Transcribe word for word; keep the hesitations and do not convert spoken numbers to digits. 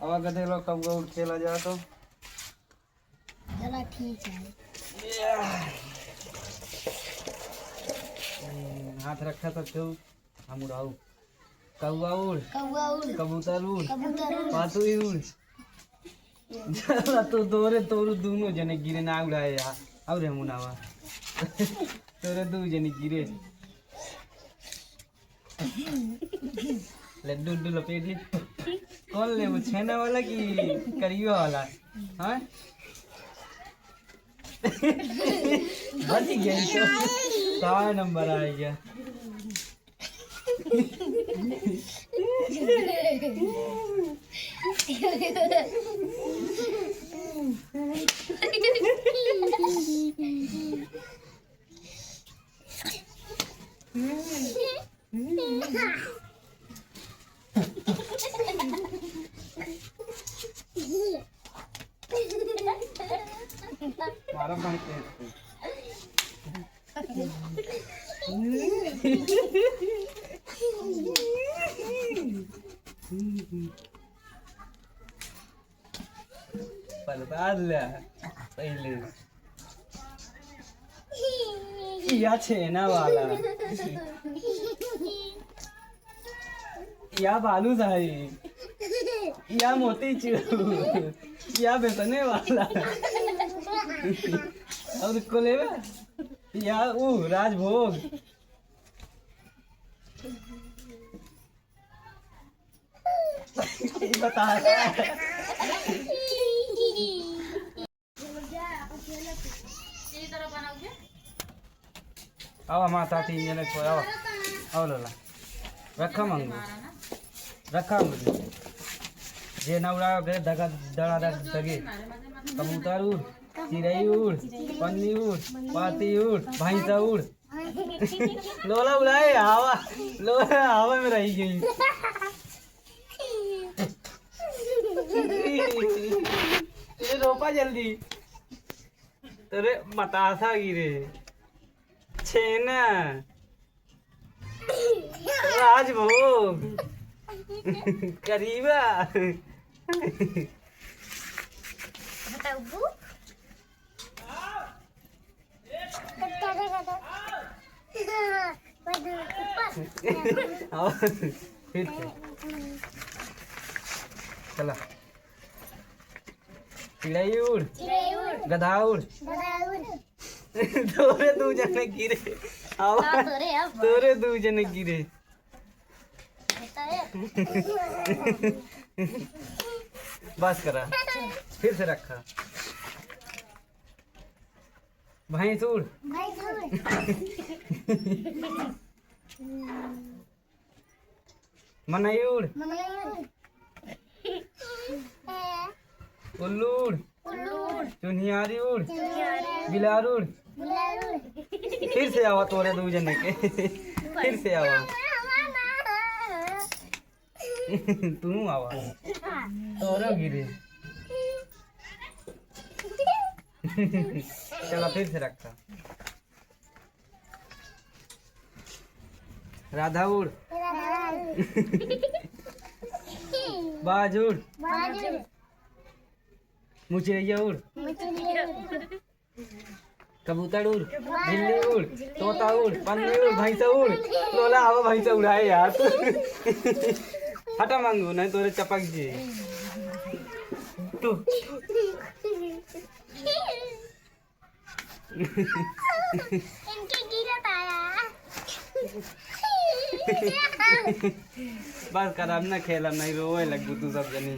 अब गधे लोग कब उड़ खेला जाए तो। चला ठीक है। हाथ रखा सब केहू, हम उड़ाऊ। कौआ उड़। कौआ उड़। कबूतर उड़। कबूतर उड़। पातुई उड़। चला तो तोरे, तोरे दुनो जने गिरे ना उड़ाए यार। और हम उड़ावा। तोरे दू जने गिरे। लड्डू उड्डू लपेटी। कौन लेबू, छेना वाला कि करियो वाला? हाँ? बच गया तो। चार नंबर आ गया। मारा भाई तेज से। बर्बाद ले पहले। या छेना वाला, या बालूशाही, या मोतीचूर, या बेसने वाला। और को लेबे? या ऊ राजभोग। बता। आओ हमारे साथ, तीन जने को, आओ। आओ लोला। रखा मंगू। रखा मंगू। जे ना उड़ा के दगा, दड़ा, दड़ा, दगे। कबूतर उड़, चिड़ई उड़, पन्नी उड़, पाती उड़, भैंसा उड़। लोला उड़ाए, हवा, लोला हवा में रही गई। ये रोपा जल्दी। तेरे बतासा गिरे। छेना। राजभोग। करीबा। बताऊ। आओ, फिर से। चला। चिड़ई उड़। चिड़ई उड़। गधा उड़। गधा उड़। तोरे दू जने गिरे। आवा। हाँ, तोरे अब। तोरे दू जने गिरे। बस करा, फिर से रखा। भैंस उड़। भैंस उड़। मनई उड़। मनई उड़। उल्लू उड़। उल्लू उड़। चुनियारी उड़। चुनियारी। बिलार उड़। बिलार उड़। फिर से आवा तोरे दू जने के। फिर से आवा। तू आवा। तोरो गिरे। चला फिर से रखा। राधा उड़। राधा उड़। बाज उड़। बाज उड़। मुचैया उड़। मुचैया उड़। कबूतर उड़। बिल्ली उड़। तोता उड़। पन्नी उड़। भैंसा उड़। लोला आवा भैंसा उड़ाए यार। हटा मंगू, नहीं तोरे चपक जी। तू। इनके गिरत आया। बस कर, अब ना खेलब, नहीं रोवे लगबू तू सब जनी।